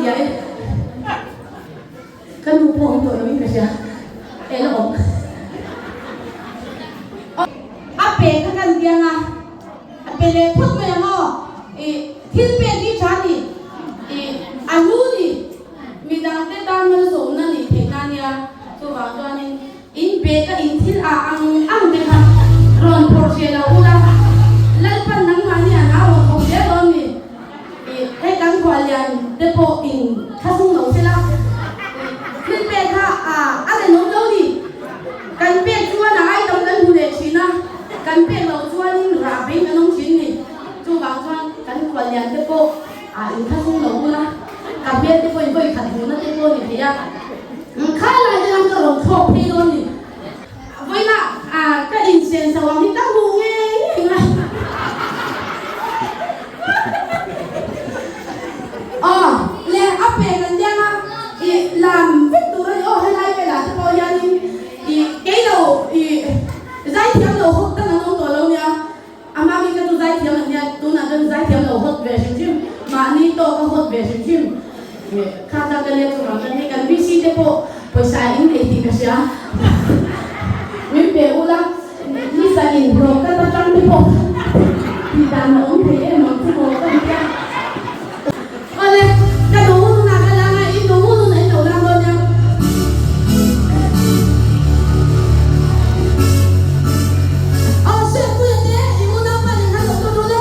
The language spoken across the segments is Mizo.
diai. Ka nu pawh awm tawh loin ka hria. E la awm. A pe kha kan tiang a, a pe leh phawt mai ang aw. I thil pek hi tha ni, i a lu ni, midangte tan malsawmna nih theih na nia. Chuvang chuanin in pe ka in thil a ang ang te kha rawn phawrh hreh lo ula, Lalpan nangmahni a nau rawn thawk zel dawn ni. I hei kan khuallian te pawh in thlasung lo sela, i thil pek kha a a renawm lo ni. Kan pek chuan a ai tam kan hmu leh thin a, kan pek loh chuanin rah beng kan awm thin ni. Chuvang chuan kan khuallian te pawh a in thlasung lo ula, ka hmel te pawh in vawi khat hmuhna te pawh a ni thei a. Kha lai te khan ka rawn thlawk phei dawn ni. Vawiina ka insen chho ang hi ka hmuh ngei ngei ngai. Aw le a pek an tia nga i lam vek tur a ni aw helai velah te pawh hianin i kei lo i zaithiam lo hawk tan an awm tawh lo nia a hma mi kha chu zaithiam an nia tunah chuan zaithiam lo hawt ve hrim hrim mahni tawk a hawt ve hrim hrim kha kha ka nia chuvang chuan hei kan VC te pawh pawisa in nei tih ka hria min pe ula nisa in hlawh ka ta tang te pawh tih dan a awm thei em ang chu maw ka ti a. Awle, ka duh hun hunah ka lang a, i duh hun hunah i lo lang dawn nia. Aw Hriatpuia te, i unaupa nen khan lo lut ru le.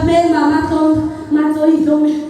Ka hmel mama tlawm ma chawi hi tlawm e.